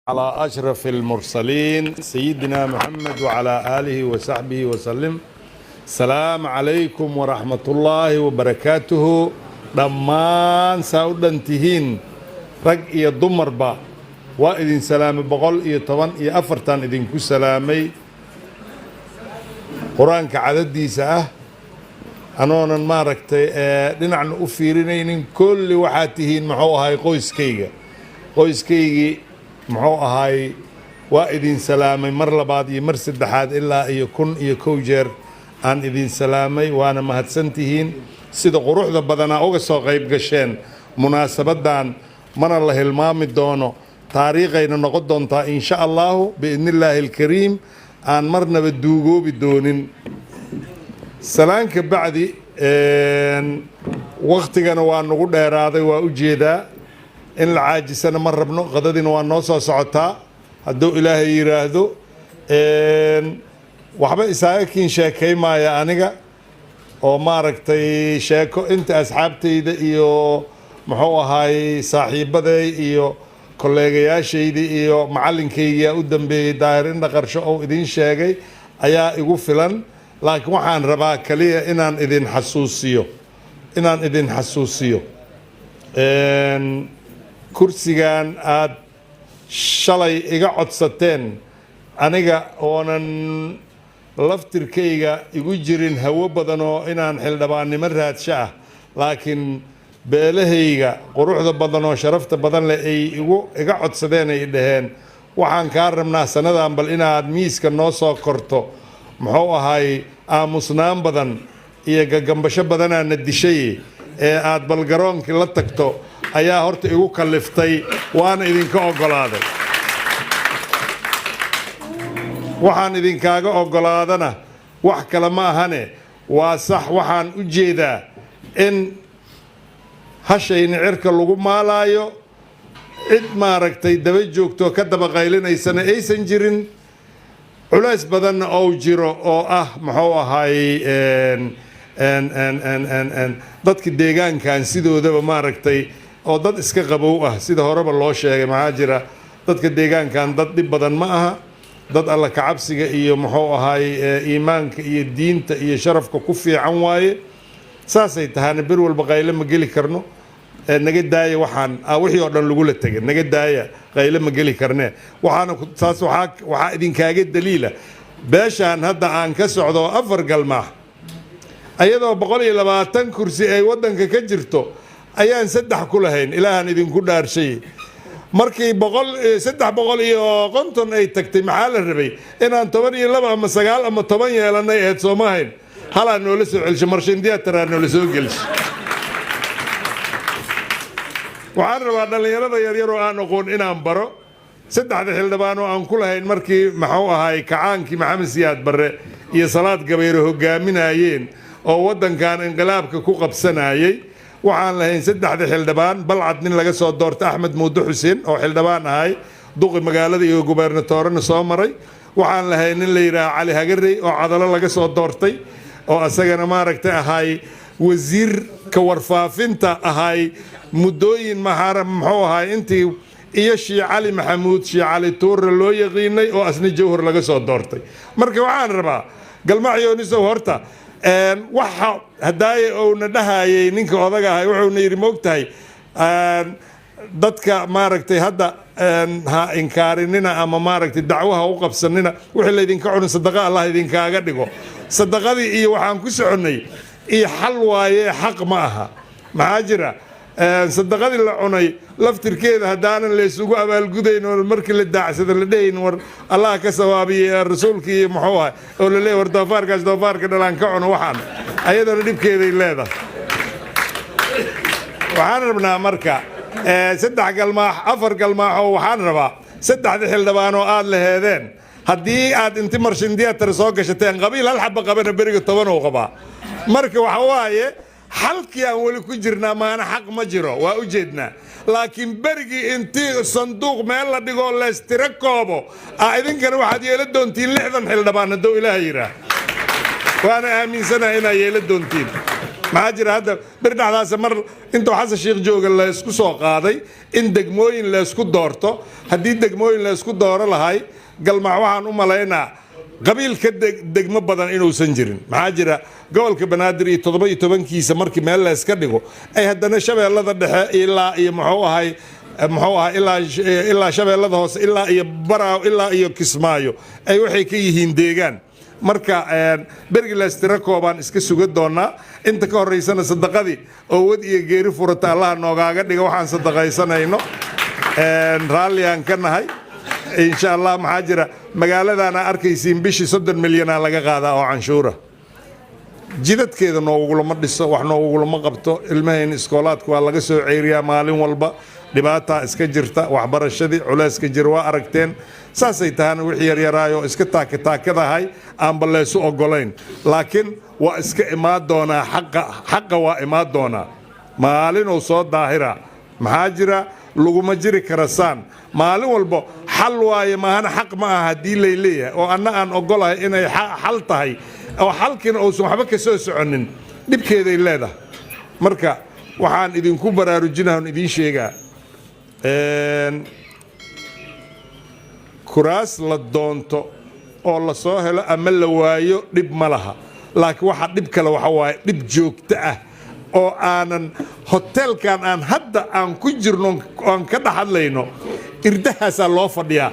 على أشرف المرسلين سيدنا محمد وعلى آله وصحبه وسلم. السلام عليكم ورحمة الله وبركاته. Dhammaan saa u dhan tihiin, rag iyo dumarba, waa idin salaamay. 114-tan idinku salaamay Qur-aanka cadadiisa ah, anoonan maaragtay dhinacna u fiirinaynin. Kulli waxaad tihiin, muxuu ahay, qoyskayga. Qoyskaygii, muxuu ahay, waa idin salaamay mar labaad iyo mar saddexaad, ilaa iyo 1001 jeer aan idin salaamay. Waana mahadsan tihiin sida quruxda badanaa uga soo qayb gasheen munaasabaddan. Mana la hilmaami doono, taariikhayna noqon doontaa, insha Allahu, biidni Illaahi alkariim, aan marnaba duugoobi doonin. Salaanka bacdi, waktigana waa nagu dheeraaday, waa u jeedaa. In la caajisana ma rabno, qadadiina waa noo soo socotaa hadduu Ilaahay yidhaahdo. Waxba isaaga kiin sheekay maaya aniga oo maaragtay sheeko inta asxaabtayda iyo, muxuu ahaay, saaxiibaday iyo kolleegayaashayda iyo macallinkaygia u dambeeyey, Daahir Indha Qarsho, oo idiin sheegay ayaa igu filan. Laakiin waxaan rabaa kaliya inaan idin xasuusiyo kursigan aad shalay iga codsateen, aniga oonan laftirkayga igu jirin hawo badan oo inaan xildhibaannimo raadsho ah, laakiin beelahayga quruxda badan oo sharafta badan leh ay igu iga codsadeen, ay dhaheen: "Waxaan kaa rabnaa sanadan bal inaad miiska noo soo korto." Muxuu ahay, aamusnaan badan iyo gagambasho badanaana dishay ee aad bal garoonkii la tagto ayaa horta igu kalliftay, waana idinka oggolaaday. Waxaan idinkaaga oggolaadana wax kale ma ahane, waa sax. Waxaan u jeedaa in hashayna cirka lagu maalaayo, cid maaragtay daba joogto ka daba qaylinaysana aysan jirin, culays badanna ou jiro oo ah, muxuu ahay, dadka deegaankan sidoodaba maaragtay oo dad iska qabow ah, sida horeba loo sheegay. Maxaa jira, dadka deegaankan dad dhib badan ma aha, dad Alla kacabsiga iyo, muxuu ahay, iimaanka iyo diinta iyo sharafka ku fiican waaye. Saasay tahaana bir walba qayle ma geli karno. Naga daaya waxaan wixii oo dhan lagula tegay, naga daaya, qayle ma geli karne. Waxaana taas waxaa idinkaaga daliila beeshaan hadda aan ka socdo, Afar Galmaax, ayadoo 120 kursi ay waddanka ka jirto ayaan saddex ku lahayn. Ilaahan idinku dhaarshay, markii 350 ay tagtay, maxaa la rabay? Inaan 12 ama 9 ama 10 yeelanay eed, sooma hayn? Halaa noola soo celsho, marshindiyaataraa noola soo gelsho. Waxaan rabaa dhallinyarada yaryar oo aan aqoon inaan baro saddexda xildhibaan oo aan ku lahayn markii, muxuu ahay, kacaankii Maxamed Siyaad Barre iyo Salaad Gabayre hogaaminayeen oo waddankan inqilaabka ku qabsanayay. Waxaan lahayn saddexda xildhibaan: Balcad nin laga soo doortay, Axmed Muudo Xuseen, oo xildhibaan ahay, duqi magaalada iyo gubernatorena soo maray. Waxaan lahayn nin la yidhaaha Cali Hagarey oo Cadalo laga soo doortay, oo asagana maaragtay ahay wasiirka warfaafinta ahay muddooyin maxaara, muxuu ahay, intii, iyo Shii Cali Maxamuud, Shii Cali Tuurre loo yaqiinay, oo asna Jawhar laga soo doortay. Marka waxaan rabaa, Galmacyoonisow, horta waxa hadaaye ouna dhahayay ninka odaga ahay, wuxuuna yidhi: "Moogtahay dadka maaragtay hadda ha inkaarinina ama maaragtay dacwaha u qabsanina. Wixii laydinka cunin sadaqa Allah idinkaaga dhigo." Sadaqadii iyo waxaan ku soconnay iyo xal waaye, xaq ma aha. Maxaa jira, sadaqadii la cunay laftirkeeda haddaanan laysugu abaalgudayn oo markii la daacsado la dhehayn: "War Allah ka sawaabiye rasuulkii iyo muxuu ahay," oo la leeyahy: "War doofaarkaas doofaarka dhalaan ka cuno," waxaan ayadana dhibkeeday leedahay. Waxaan rabnaa marka saddex Galmaax, Afar Galmaax oo waxaan rabaa saddexda xildhibaan oo aad laheedeen, haddii aad inti marshindiyatar soo gashateen, qabiil hal xaba qabana beriga 10 uu qabaa. Marka waxa waaye, xalkii aan weli ku jirnaa, maana xaq ma jiro, waa u jeednaa. Laakiin berigii intii sanduuq meel la dhigoo leystiro koobo idinkana waxaad yeela doontiin 60 xildhibaan, hadduu Ilaah yidhaah. Waana aaminsanahay inaad yeela doontiin. Maxaa jira, hadda bir dhexdaasa mar intuu Xasan Sheekh jooga laysku soo qaaday in degmooyin laysku doorto. Haddii degmooyin laysku dooro lahay, Galmac waxaan u malaynaa qabiil ka degmo badan inuusan jirin. Maxaa jira, gobolka Banaadir iyo 17-kiisa markii meel layska dhigo, ay haddana Shabeellada Dhexe ilaa iyo muxuu ahay ilaa Shabeellada Hoose, ilaa iyo Baraaw, ilaa iyo Kismaayo ay waxay ka yihiin deegaan. Marka bergi laystira koobaan iska suga doonaa. Inta ka horaysana sadaqadii oo wad iyo geeri furata Allaha noogaaga dhiga. Waxaan sadaqaysanayno raalliaan ka nahay, insha Allah. Maxaa jira, magaaladaana arkaysiin bishii 30 milyanaa laga qaadaa oo canshuura. Jidadkeeda noogugulama dhiso, wax noogugulama qabto. Ilmahayna iskoolaadka waa laga soo ceyriyaa maalin walba. Dhibaataa iska jirta, waxbarashadii culeyska jira waa aragteen. Saasay tahana wixii yaryaraayoo iska taakataakadahay aanba laysu ogolayn. Laakiin waa iska imaan doonaa xaqa. Xaqa waa imaan doonaa, maalinuu soo daahira. Maxaa jira, laguma jiri kara saan maalin walbo. Xal waaye maahana xaq ma aha. Haddii lay leeyahay oo anna aan ogolahay inay xal tahay, oo xalkiina uusan waxba ka soo soconin, dhibkeeday leedahay. Marka waxaan idinku baraarujinaha on idiin sheegaa, kuraas la doonto oo la soo helo ama la waayo dhib ma laha, laakiin waxa dhib kale waxa waaye dhib joogto ah oo aanan hoteelkan aan hadda aan ku jirno aan ka dhex hadlayno, irdahaasaa loo fadhiyaa.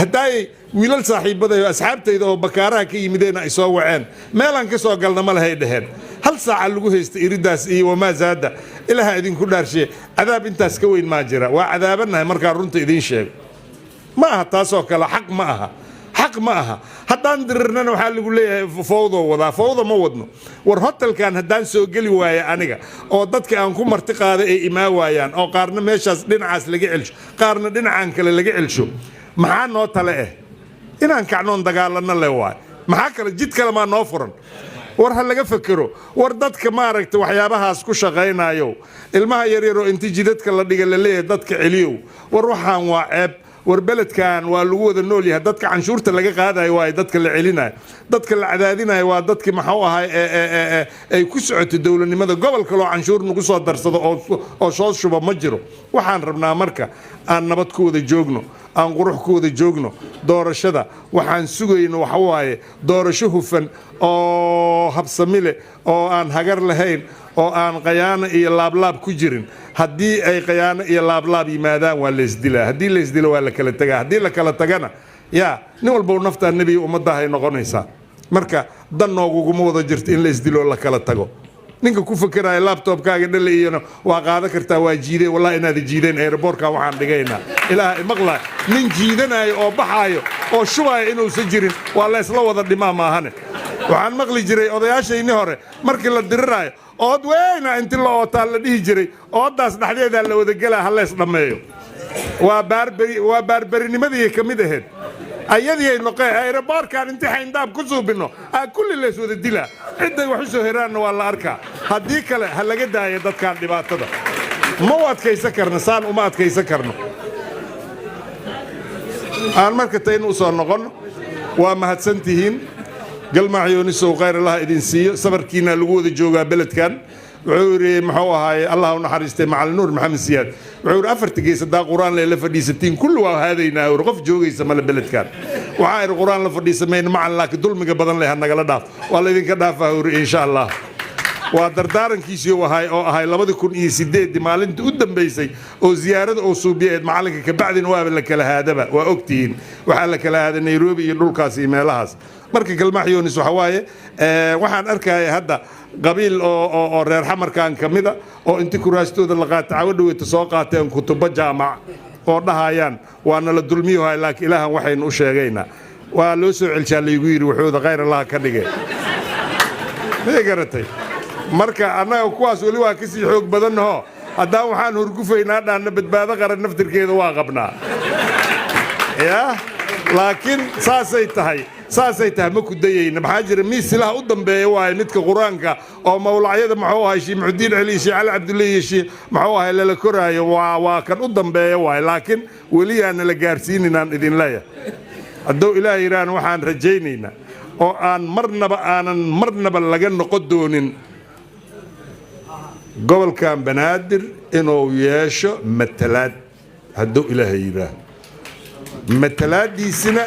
Haddaay wiilal saaxiibaday oo asxaabtayda oo Bakaaraha ka yimideen ay soo waceen, meelaan ka soo galna ma lahay dheheen. Hal saaca lagu haysta iridaas iyo wamaa zaada. Ilaaha idinku dhaarshiye, cadaab intaas ka weyn maa jira? Waa cadaabanahay markaan runta idiin sheego. Ma aha taasoo kale, xaq ma aha, xaq ma aha. Haddaan dirirnana waxaa lagu leeyahay fawdo wadaa. Fawda ma wadno. War hotelkan haddaan soo geli waaye aniga oo dadka aan ku marti qaaday ay imaan waayaan, oo qaarna meeshaas dhinacaas laga celsho, qaarna dhinacan kale laga celsho, maxaa noo tale inaan kacnoon dagaalano le waay? Maxaa kale? Jid kale maa noo furan? War ha laga fekero. War dadka maaragta waxyaabahaas ku shaqaynayo, ilmaha yaryaroo inti jidadka la dhiga la leeyahay dadka celiyow, war waxaan waa ceeb. War beledkan waa lagu wada nool yahay. Dadka canshuurta laga qaadayo waayo dadka la celinayo, dadka la cadaadinayo waa dadkii maxuu ahay ay ku socotay dowladnimada. Gobol kaloo canshuur nagu soo darsado oo soo shuba ma jiro. Waxaan rabnaa marka aan nabad ku wada joogno, aan qurux ku wada joogno. Doorashada waxaan sugayno waxa waaye doorasho hufan oo habsami leh, oo aan hagar lahayn, oo aan qayaano iyo laablaab ku jirin. Haddii ay qayaano iyo laablaab yimaadaan, waa laysdilaa. Haddii laysdilo, waa la kala tegaa. Haddii la kala tagana, yaa nin walba naftaa nebiga ummaddahay noqonaysaa. Marka dan nooguguma wada jirto in la isdilo, la kala tago. Ninka ku fekeraya laptopkaaga dhale iyona waa qaadan kartaa, waa jiideen. Wallahi inaada jiideen. Airportkan waxaan dhigaynaa, Ilaah imaqlaa, nin jiidanaayo oo baxaayo oo shubaayo inuusan jirin. Waa la isla wada dhimaa maahane. Waxaan maqli jiray odayaashaynii hore markii la diriraayo, ood weyna inti la ootaa la dhihi jiray, ooddaas dhexdeedaa la wada gelaa, ha lees dhammeeyo. Waa baarberi, waa baarberinimadii ka mid ahayd. Ayadii ay noqeen airportkan inti xayndaab ku suubinno aa kulli leys wada dilaa. Cidday wax u soo heraanna waa la arkaa. Haddii kale ha laga daaya dadkan dhibaatada. Ma u adkaysan karno saan, uma adkaysan karno. Aan marka tayn u soo noqonno. Waa mahadsan tihiin. Galmaaxyoonisow, khayr Allah idin siiyo. Sabarkiina lagu wada joogaa beledkan. Wuxuu yidhi, muxuu ahaaye, Allah u naxariistay, Macalin Nuur Maxamed Siyaad, wuxuu yidhi: "Afarta gees haddaa Qur-aan lela fadhiisatiin, kulli waa haadaynaa." Ur qof joogaysa male beledkan. Waxaa idhi: "Qur-aan la fadhiisamayno, macalin, laakiin dulmiga badan leh ha nagala dhaaf." "Waa laydinka dhaafaa," uri, "insha Allah." Waa dardaarankiisii uu ahay oo ahay 2008-dii, maalintii u dambaysay oo ziyaarada oo suubiyeed macalinka. Kabacdina waaba la kala haadaba, waa ogtihiin, waxaa la kala haaday Nairobi iyo dhulkaas iyo meelahaas. Marka Galmaax Yoonis waxa waaye, waxaan arkaya hadda qabiil oo reer Xamarkan ka mida oo inti kuraastooda la qaata cawo dhaweeta soo qaateen kutubo jaamac oo dhahayaan waa nala dulmiyohay. Laakiin Ilaahan waxaynu u sheegaynaa waa loo soo celshaa laygu yidhi wuxuuda khayr Allaha ka dhigay. May garatay? Marka annaga kuwaas weli waa kasii xoog badannaho. Haddaan waxaan hurgufaynaa dhaanna, Badbaado Qaran naftirkeeda waa qabnaa ya. Laakiin saasay tahay, saasay tahay, ma ku dayayna. Maxaa jira, miisilaha u dambeeya waaye midka Qur-aanka oo mawlacyada, muxuu ahay, Sheekh Muxudiin Celi, Sheekh Cali Cabdulle iyo Sheekh muxuu ahay lala koraayo, waa kan u dambeeya waaye. Laakiin weli yaana la gaarsiininaan idin leeyahay. Hadduu Ilaah yidhaahna, waxaan rajaynaynaa oo aan marnaba aanan marnaba laga noqon doonin. Gobolkan Banaadir inuu yeesho matalaad, hadduu Ilaahay yidhaaho. Matalaadiisina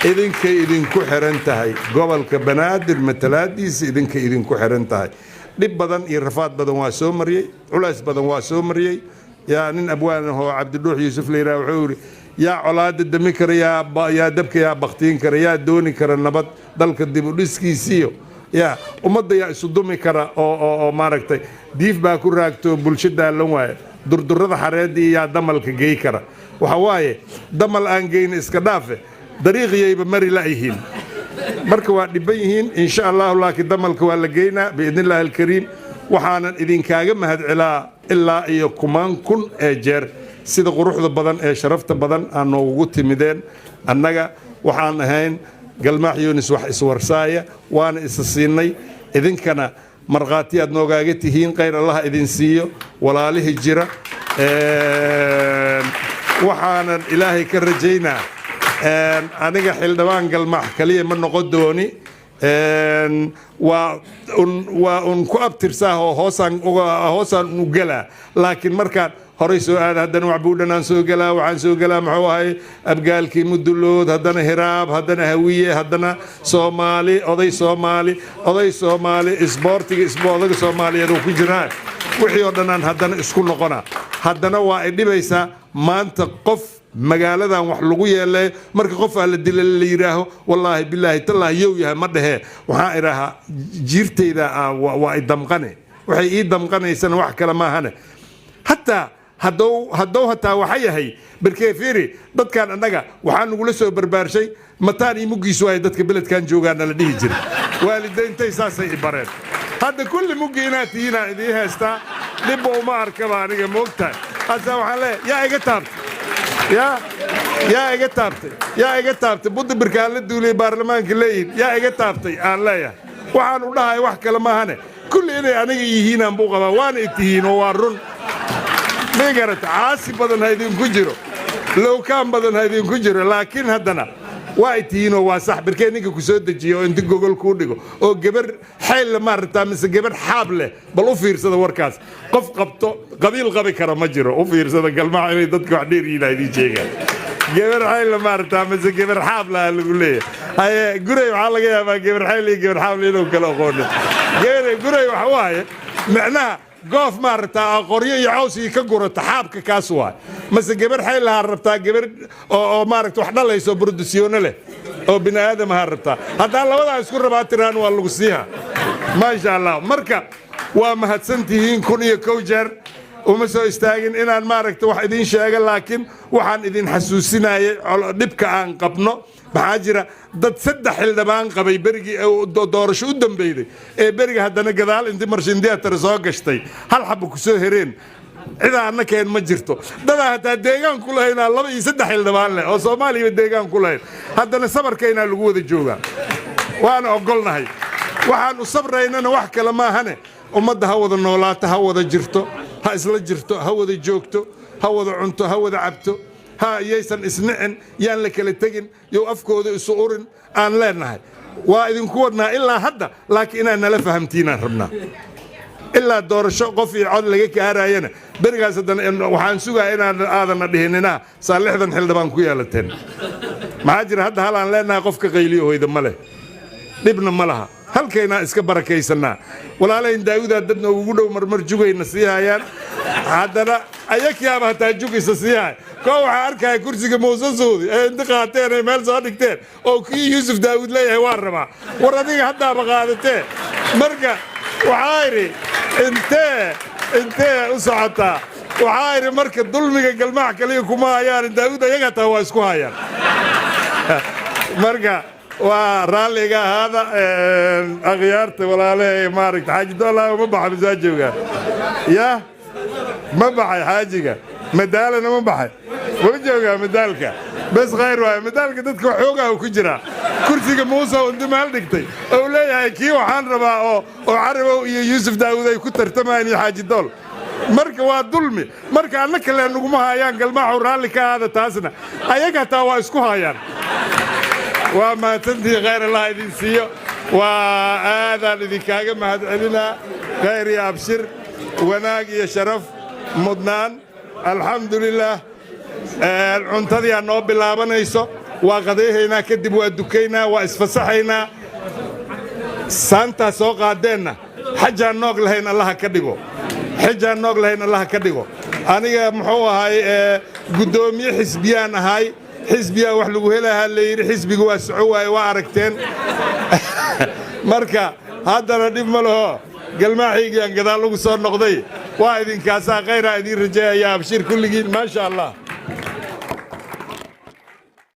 idinkay idinku xiran tahay. Gobolka Banaadir matalaadiisa idinkay idinku xiran tahay. Dhib badan iyo rafaad badan waa soo mariyey, culays badan waa soo mariyey. Yaa nin abwaan ahoo Cabdidhuux Yuusuf la yidhaha wuxuu yidhi: "Yaa colaada dami kara, yaa dabka yaa baktiin kara, yaa dooni kara nabad dalka dib u dhiskiisiyo, yaa ummadda yaa isu dumi kara?" Oo maaragtay, diif baa ku raagto, bulsho daalan waaye, durdurada xareedda iyo yaa damalka gey kara? Waxa waaye, damal aan geyna iska dhaafe, dariiqiyayba mari la'yihiin. Marka waa dhiban yihiin, insha Allahu, laakiin damalka waa la geynaa biidni Illaahi Alkariim. Waxaanan idinkaaga mahadcelaa ilaa iyo kumaan kun ee jeer sida quruxda badan ee sharafta badan aan noogugu timideen. Annaga waxaan ahayn Galmaax Yunis wax iswarsaaya, waana isa siinay. Idinkana markhaati aad noogaaga tihiin. Khayr Allaha idin siiyo, walaalihii jira. Waxaanan Ilaahay ka rajaynaa, aniga xildhibaan Galmaax kaliya ma noqon dooni. Waa un ku abtirsaa oo hoosaan u gelaa, laakiin markaan horay soo aada, haddana Waxbuudhan aan soo gelaa, waxaan soo gelaa, muxuu ahay, Abgaalkii Mudulood, haddana Hiraab, haddana Hawiye, haddana Soomaali, oday Soomaali, oday Soomaali, isboortiga, odaga Soomaaliyeed uu ku jiraa, wixii oo dhan aan haddana isku noqona. Haddana waa ay dhibaysaa maanta qof magaaladan wax lagu yeeleeyo. Marka qof aa la dila la yidhaaho, wallaahi, bilaahi, tallaahi, yow yahay ma dhehee, waxaan idhaahaa jiirtayda waa i damqane. Waxay ii damqanaysana wax kale maahane, hataa haddou hataa waxa yahay barkee. Fiiri, dadkan annaga waxaa nagula soo barbaarshay mataan iyo muggiisu ay dadka beledkan joogaana la dhihi jiray. Waalidaintay saasay i bareen. Hadda kulli muggi inaad tihiinaan idiin haystaa, dhibba uma arkaba aniga, moogtahay. Hase waxaan leeyahay, yaa iga taabtay? Yaa iga taabtay? Yaa iga taabtay? Budda birkaan la duuliyay baarlamaanka leeyihin, yaa iga taabtay aan leeyahay. Waxaan u dhahay wax kale maahane, kulli inay aniga yihiinaan buu qabaa, waana i tihiin oo waa run. May garata, caasi badan ha idinku jiro, lowkaan badan ha idinku jiro, laakiin haddana waa ay tihiinoo waa sax. Birkee ninka ku soo dejiyo oo inti gogol kuu dhigo oo gabar xayl maaragtaa mise gabar xaab leh, bal u fiirsada warkaas. Qof qabto qabiil qabi kara ma jiro. U fiirsada, Galmaha inay dadka wax dheer yihiin idiin sheegaan. Gabar xayl maaragtaa mise gabar xaab laha lagu leeyahay. Haye, Guray waxaa laga yaabaa gabar xayl iyo gabar xaab inuu kala aqoonin. Gabar Guray waxa waaye macnaha goof maaragtaa qoryo iyo caws iyo ka gurata xaabka, kaas waay. Mase gabar xayl lahaa rabtaa, gabar oo maaragta wax dhalayso, produsiyoono leh oo bini aadam ahaa rabtaa. Haddaa labadaa isku rabaa tiraan, waa lagu siiha, maasha Allah. Marka waa mahadsantihiin 1001 jeer. Uma soo istaagin inaan maaragta wax idiin sheega, laakiin waxaan idin xasuusinayay dhibka aan qabno. Maxaa jira, dad saddex xildhibaan qabay berigii doorasho u dambeyday ee beriga, haddana gadaal intii marshindiyatar soo gashtay hal xaba ku soo hereen, cidaa anna keen ma jirto. Dadaa hataa deegaan ku lahaynaa laba iyo saddex xildhibaan leh oo Soomaaliyaba deegaan ku lahayn. Haddana sabarkaynaa lagu wada joogaa, waana ogolnahay. Waxaan u sabraynana wax kale maahane, ummadda ha wada noolaato, ha wada jirto, ha isla jirto, ha wada joogto, ha wada cunto, ha wada cabto, ha yaysan isnicin, yaan la kala tegin, yow afkooda isu urin aan leenahay. Waa idinku wadnaa ilaa hadda, laakiin inaad nala fahamtiinaan rabnaa. Ilaa doorasho qof iyo cod laga gaarayana berigaas haddana waxaan sugaa inaan aadana dhihinina saa 60 xildhibaan ku yeelateen. Maxaa jira, hadda hal aan leenahay, qofka qayliyo hoyda ma leh, dhibna ma laha, halkaynaa iska barakaysanaa. Walaalahayn Daawudaa dadna ugu dhow, marmar jugayna sii hayaan, haddana ayagyaaba hataa jugaysa sii hay. Koo waxaa arkaya kursiga Muuse Suudi ee inti qaateen ay meel soo dhigteen oo kii Yuusuf Daawud leeyahay waa rabaa. War adiga haddaaba qaadatee. Marka waxaa idhi, intee u socotaa? Waxaa idhi, marka dulmiga Galmaax kaliya kuma hayaan Daawud, ayaga hataa waa isku hayaan. Marka waa raalliga ahaada, akhyaarta walaalahe. Maaragta, Xaaji Doolaa ma baxa misaa joogaa? Ya ma baxay xaajiga? Madaalana ma baxay? Ma joogaa madaalka? Bes, khayr waaye. Madaalka dadka xoogaa ku jiraa. Kursiga Muuse inti meel dhigtay ou leeyahay kii waxaan rabaa oo Carabow iyo Yuusuf Daawud ay ku tartamayaan iyo Xaaji Dool. Marka waa dulmi. Marka anna kale naguma hayaan, Galmaaxu, raalli ka ahaada taasna, ayaga hataa waa isku hayaan. Waa mahadsantihi, khayr Allah idin siiyo. Waa aadaan idinkaaga mahad celinaa. Khayr iyo abshir. Wanaag iyo sharaf mudnaan, alxamdulilaah. Cuntadii aa noo bilaabanayso, waa qadayhaynaa, kadib waa dukaynaa, waa isfasaxaynaa. Saantaa soo qaadeenna xajaan noog lahayn Allaha ka dhigo, xijaan noog lahayn Allaha ka dhigo. Aniga muxuu ahay, guddoomiye xisbiyaan ahay. Xisbiyaa wax lagu helahaa la yidhi, xisbiga waa soco waaye, waa aragteen. Marka haddana dhib ma laho, galmaaxiygiyaan gadaal ugu soo noqday. Waa idinkaasaa, khayraa idiin rajeeyayaa. Abshir kulligiin, maasha Allah.